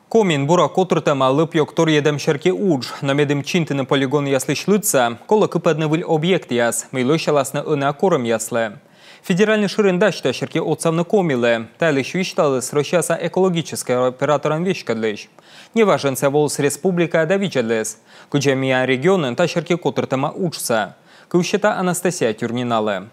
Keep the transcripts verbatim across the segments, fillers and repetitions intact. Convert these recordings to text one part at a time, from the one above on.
Комиын бура котыртӧма лӧп-ёг торйӧдӧм серти удж, но медым чинтыны полигонъяслысь лыдсӧ, колӧ кыпӧдны выль объектъяс, мый лӧсяласны ӧнія корӧмъяслы. Федеральнӧй шӧрин дасьтӧ серти отсавны Комилы. Та йылысь висьталіс Россияса экологическӧй операторӧн веськӧдлысь. Неважӧн сійӧ воліс республикаӧ да видзӧдліс, кыдзи миян регионын та серти котыртӧма уджсӧ. Кыв сета Анастасия Тюрниналы.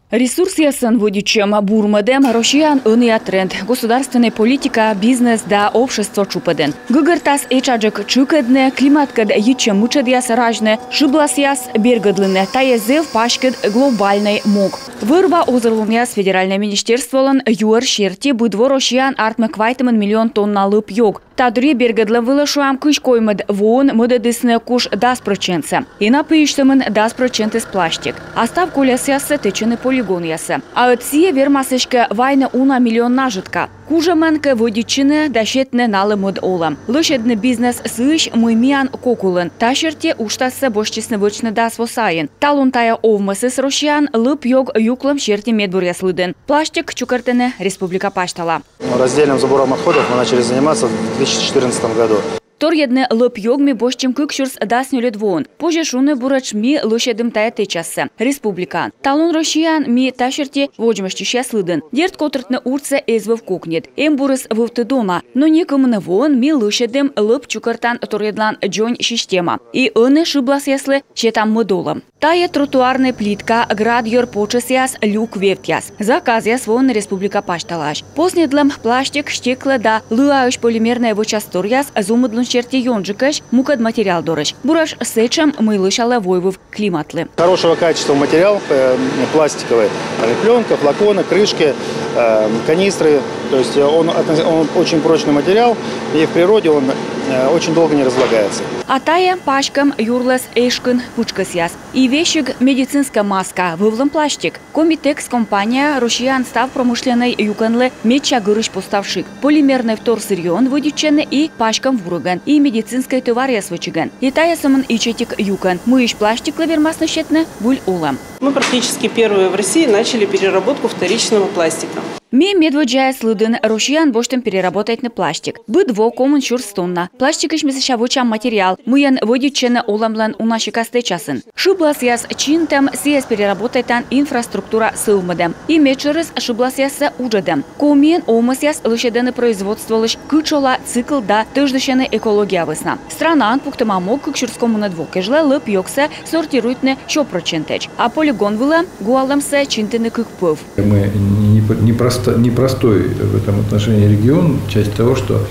Ресурсъясӧн вӧдитчӧм, бурмӧдӧм — Россияын ӧнія тренд. Государственнӧй политика, бизнес да общество тшупӧдын. Гӧгӧртас этшаджык тшыкӧдны, климаткӧд йитчӧм мытшӧдъяс разьны, шыбласъяс бергӧдлыны. Тайӧ зэв паськыд глобальнӧй мог. Вӧр-ва озырлунъяс федеральнӧй министерстволӧн юӧр серти быд во Россияын артмӧ квайтымын миллион тонна лӧп-ёг. Та дырйи бергӧдлӧм вылӧ, шуам, кызь коймӧд воын мӧдӧдісны куш дас прӧчентсӧ. И на пиысьтӧмын дас прӧчентыс пластик. А став колясъяссӧ тэчӧны полигонъясӧ. А ӧд сійӧ вермас эськӧ вайны уна миллион нажӧтка. Кужӧмӧн кӧ вӧдитчыны да сетны налы мӧд олӧм. Лӧсьӧдны бизнес сыысь, мый миян кок улын. Та серти уджтассӧ босьтчисны вӧчны дас во сайын. Талун тайӧ овмӧсыс Россияын лӧп-ёг юклӧм серти медбуръяс лыдын. Пластик чукӧртӧны республика пасьтала. Раздельным сбором отходов мы начали заниматься в две тысячи четырнадцатом году. Торйӧдны лӧп-ёг ми босьтчим кык сюрс дас нёльӧд воын. Позьӧ шуны, буретш ми лӧсьӧдім тайӧ тэчассӧ республикаын. Талун Россияын ми та серти водзмӧстчысьяс лыдын. Дерт, котыртны уджсӧ эз вӧв кокньыд. Эмбурыс вывті дона. Но некымын воын ми лӧсьӧдім лӧп чукӧртан торйӧдлан дзонь система. И ӧні шыбласъяслы сетам мӧд олӧм. Тайӧ тротуарнӧй плитка, град йӧр потшӧсъяс, люк вевтъяс. Заказъяс воӧны республика пасьталаысь. Посньӧдлӧм пластик, стеклӧ да лыаысь полимернӧй вочасторъяс зумыдлун серти ёнджыкӧсь, мукӧд материал дорысь. Буретш сэтшӧм, мый лӧсялӧ войвыв климатлы. Хорошего качества материал, э, пластиковый. Э, пленка, флаконы, крышки, э, канистры. То есть, э, он, относ- он очень прочный материал, и в природе он, э, очень долго не разлагается. А тайӧ паськӧм юрлӧс эшкын пытшкӧсъяс. И весиг медицинскӧй маска, вӧвлӧм пластик. Комитекс компания Россияын став промышленнӧй юкӧнлы медся гырысь постав шык. Полимернӧй вторсырьёӧн вӧдитчӧны и паськӧм вуригӧн, и медицинскӧй товаръяс вӧчигӧн. И тайӧ сӧмын ичӧтик юкӧн, мыйысь пластиклы вермасны сетны выль олӧм. Мы практически первые в России начали переработку вторичного пластика. Ми медводдзаяс лыдын Россияын босьтӧм переработайтны пластик. Быд во комын сюрс тонна. Пластикысь ми сэсся вӧчам материал, мыйӧн вӧдитчӧны олӧмлӧн уна сикас тэчасын. Шыбласъяс чинтӧм, сійӧс переработайтан инфраструктура сӧвмӧдӧм. И медшӧрыс — шыбласъяссӧ уджӧдӧм. Комиын овмӧсъяс лӧсьӧдӧны производстволысь кытшола цикл да тӧждысьӧны экология вӧсна. Странаын пуктӧма мог кык сюрс комынӧд во кежлӧ лӧп-ёгсӧ сортируйтны сё прӧчентӧдз. А полигон вылӧ гуалӧмсӧ чинтыны кык пӧв. Мы не, не просто, непростой в этом отношении регион, в части того, что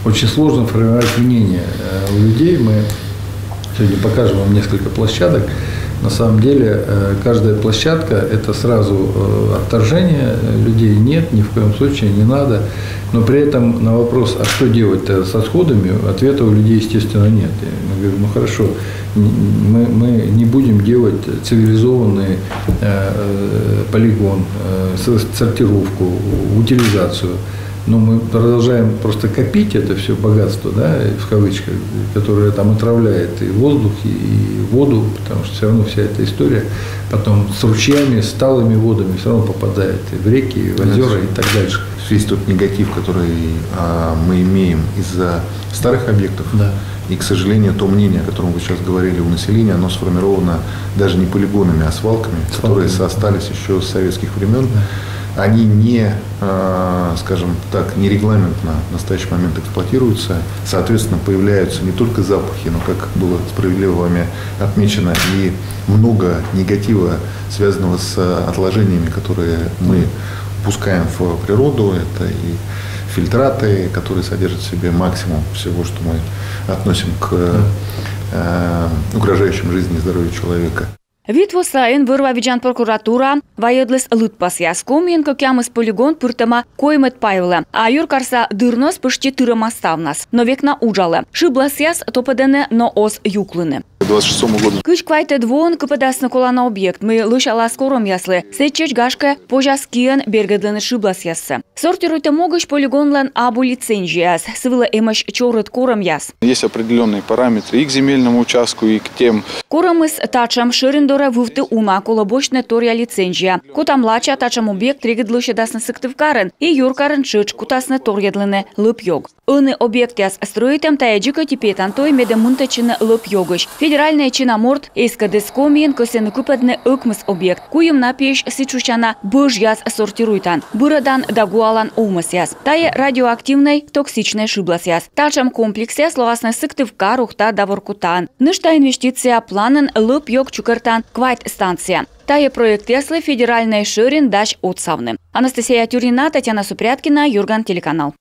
очень сложно формировать мнение, э, у людей. Мы сегодня покажем вам несколько площадок. На самом деле, э, каждая площадка — это сразу, э, отторжение, э, людей нет, ни в коем случае не надо. Но при этом на вопрос: «А что делать-то с отходами?», ответа у людей, естественно, нет. И мы говорим: «Ну хорошо, н- мы, мы не будем делать цивилизованный, э, э, полигон, э, с- сортировку, утилизацию». Но мы продолжаем просто копить это все богатство, да, в кавычках, которое там отравляет и воздух, и, и воду, потому что все равно вся эта история потом с ручьями, с талыми водами все равно попадает и в реки, и в озера, и так дальше. Весь тот негатив, который, а, мы имеем из-за старых объектов, да, и, к сожалению, то мнение, о котором вы сейчас говорили у населения, оно сформировано даже не полигонами, а свалками, которые, свалками, остались еще с советских времен. Да. Они не, а, скажем так, не регламентно в настоящий момент эксплуатируются. Соответственно, появляются не только запахи, но, как было справедливо вами отмечено, и много негатива, связанного с отложениями, которые мы пускаем в природу. Это и фильтраты, которые содержат в себе максимум всего, что мы относим к, э, угрожающим жизни и здоровью человека. Вит во сайын вӧр-ва видзан прокуратура вайӧдліс лыдпасъяс. Комиын кӧкъямыс полигон пыртӧма коймӧд пай вылӧ. А юркарса дырнос пӧшти тырӧма ставнас. Но век на уджалӧ. Шыбласъяс топӧдӧны, но оз юклыны. Двадцать шестому году. Кызь квайтӧд воын кыпӧдасны колана объект, мый лӧсялас корӧмъяслы. Сэтчӧдз, гашкӧ, позяс киӧн бергӧдлыны шыбласъяссӧ. Сортируйтӧм могысь полигонлӧн абу лицензияыс, сы вылӧ эмӧсь чорыд корӧмъяс. Есть определённые параметры и к земельному участку, и к тем. Корӧмыс татшӧм: шӧриндор Вывті уна колӧ босьтны торъя лицензия. Кота млача татшӧм объект регыд лӧсьӧдасны Сыктывкарын и юркарын тшӧтш кутасны торйӧдлыны лӧп-ёг. Ӧні объектъяс стрӧитӧм — тайӧ дзик ӧти петан той, медым мынтӧдчыны лӧп-ёгысь. Федеральнӧй чина морт эскӧдіс Комиын кӧсйӧны кыпӧдны ӧкмыс объект. Куим на пиысь сідз шусяна бӧжъяс сортируйтан, бырӧдан да гуалан овмӧсъяс. Тайӧ радиоактивнӧй, токсичнӧй шыбласъяс. Татшӧм комплексъяс лоасны Сыктывкар, Ухта да Воркутаын. Нӧшта инвестиция планын — лӧп-ёг чукӧртан квайт станция. Тайӧ проектъяслы федеральнӧй шӧрин дась отсавны. Анастасия Тюрнина, Татьяна Супряткина, «Юрган» телеканал.